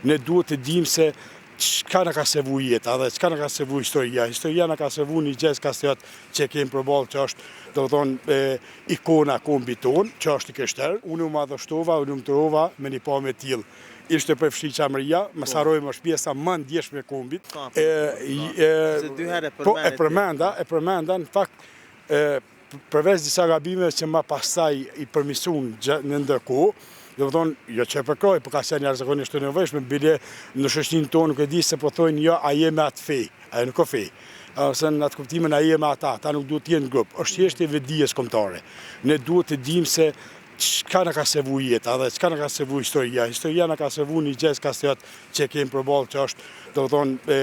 Ne duhet të dimë se çka na ka servu jeta dhe çka na ka servu historia. Historia na ka servu një Gjergj Kastriot që e kemi përballë që është, domethënë, ikona e kombit tonë, që është i krishterë. Unë u madhështova, u lumturova me një pamje të tillë. Ishte përfshi Çamëria, mos harrojmë është pjesa më e ndjeshme e kombit. Po e përmenda, e përmenda në fakt përveç disa gabimeve që ma pastaj i përmirësun në ndërkohë, domethënë, jo që e përkrahi, po ka qenë jashtëzakonisht e nevojshme, bile në shoqërinë tonë nuk e di se po thonë jo, a je me atë fe, ajo nuk o fe, ose në atë kuptimin a je me ata, ata nuk duhet të jenë në grup, është thjesht e vetëdijes kombëtare. Ne duhet të dimë se çka na ka servu jeta dhe çka na ka servu historia. Historia na ka servu një Gjergj Kastriot që e kemi përballë që është, domethënë,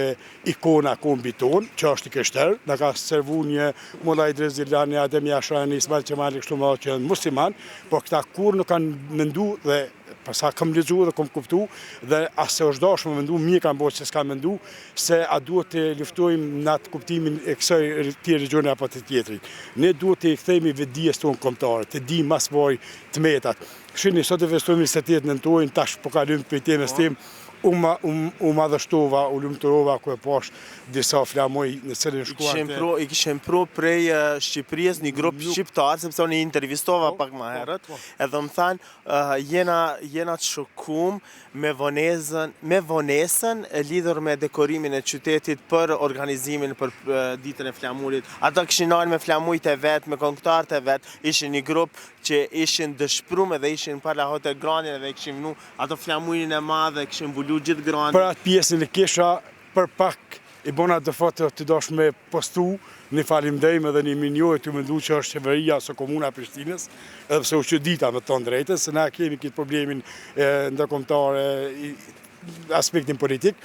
ikona e kombit tonë, që është i krishterë, na ka servu një Mulla Idriz Gjilani, Adem Jashari, Ismail Qemali, kështu me radhë që janë musliman, por këta kurrë nuk kanë mendu dhe për sa kam lexu dhe kam kuptu dhe as se është dashur me mendu, mirë kanë bërë që s'kanë mendu se a duhet të luftojmë në atë kuptimin e kësaj këtij religjioni apo të tjetrit. Ne duhet të i kthehemi vetëdijes tonë kombëtare, të dimë ma s'pari të metat. Shihni, sot e festojmë 28 nëntorin, tash po kalojmë prej temës temë, u ma, u, u madhështova, u lumturova kur e pash disa flamuj në cilin shkuante. I kishin pru prej Shqipërisë një grup shqiptar, sepse unë i intervistova po, pak ma po, herët, po. edhe më thanë, jena, jena të shokum me vonesën, me vonesën e lidhur me dekorimin e qytetit për organizimin për ditën e flamurit. Ata kishin ardhë me flamujt e vet, me këngëtarët e vet, ishin një grup që ishin dëshprume dhe ishin para Hotel Grandin edhe kishin vnu ato flamurin e madh dhe kishin mbulu gjithë Grandin. Për atë pjesën e kisha për pak i bona do foto tu dash me postu një falimnderim edhe një mirënjohje tu mendu që është qeveria ose komuna e Prishtinës, edhe pse u çudita me thonë drejtën, se na kemi këtë problemin ndërkombëtar aspektin politik,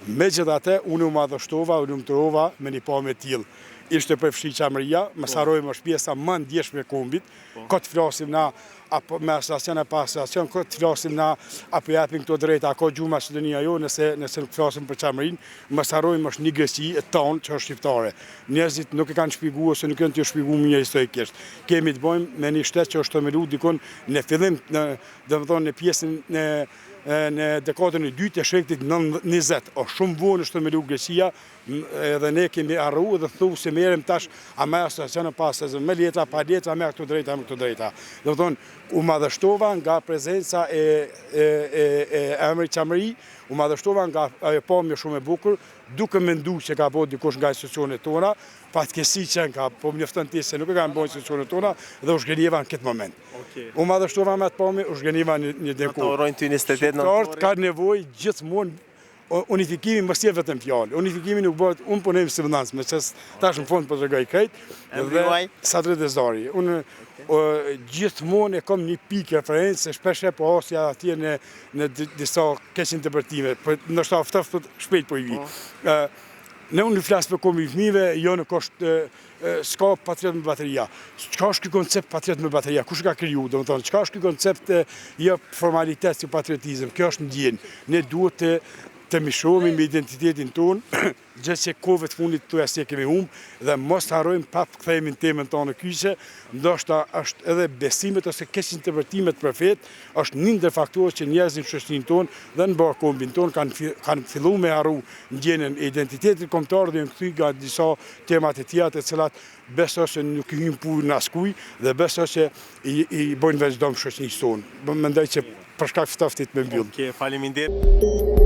Megjithatë, unë u madhështova, u lumturova me një pamje të tillë. Ishte përfshi Çamëria, mos po. harrojmë është pjesa më e ndjeshme e kombit. Po. Kot flasim na apo me asociacion apo pa asociacion, kot flasim na apo japim këto drejta, a ka gjuhë Maqedonia jo, nëse nëse nuk flasim për Çamërinë, mos harrojmë është një Greqi e tonë që është shqiptare. Njerëzit nuk e kanë shpjeguar ose nuk janë tu shpjeguar mirë historikisht. Kemi të bëjmë me një shtet që është themeluar dikun në fillim në domethënë në pjesën në në dekadën e dytë të shekullit 20, o shumë vonë është themelu Greqia, edhe ne kemi harru dhe thu se merrem tash a me asociacion pa asociacion, me letra, pa letra, me këto drejta, me këto drejta. Domethënë, u madhështova nga prezenca e, e, e, e emrit Çamëri, u madhështova nga ajo pamje shumë e bukur, duke mendu që ka bo dikush nga institucionet tona, fatkeqësi që ka, po më njofton ti se nuk e kanë bo institucionet tona dhe u zhgënjeva në këtë moment. U madhështova me atë pamje, u zhgënjeva një një diku. Të urojnë ty 28 nëntorin. Shqiptarët kanë nevojë gjithmonë unifikimi mos jetë vetëm fjalë. Unifikimi nuk bëhet, unë punoj si mësimdhënës, me që tash në fund po tregoj krejt. Emri juaj? Sadri Dezdari. Unë gjithmonë e kam një pikë referencë, se shpesh e po hasja atje në në disa keqinterpretime, po ndoshta ftohtë shpejt po i vi. Po. Në unë flas për kombin e fëmijëve, jo nuk është s'ka patriot me bateria. Çka është ky koncept patriot me bateria? Kush e ka kriju? Domethënë, çka është ky koncept jo formalitet si patriotizëm? Kjo është ndjenjë. Ne duhet të të mishrohemi me identitetin tonë, gjë që kohëve të fundit thuaj se e kemi humb dhe mos të harrojmë prapë kthehemi në temën tonë kyçe, ndoshta është edhe besimet ose keqinterpretimet për fetë, është një ndër faktorët që njerëzit në shoqërinë tonë dhe në mbarë kombin tonë kanë kanë filluar me harru ndjenjën e identitetit kombëtar dhe janë kthy nga disa tema të tjera të cilat besoj se nuk i hyjnë punë askuj dhe besoj se i, i bojnë veç dëm shoqërisë tonë. Mendoj që për shkak të ftoftit me mbyll. Okej, faleminderit.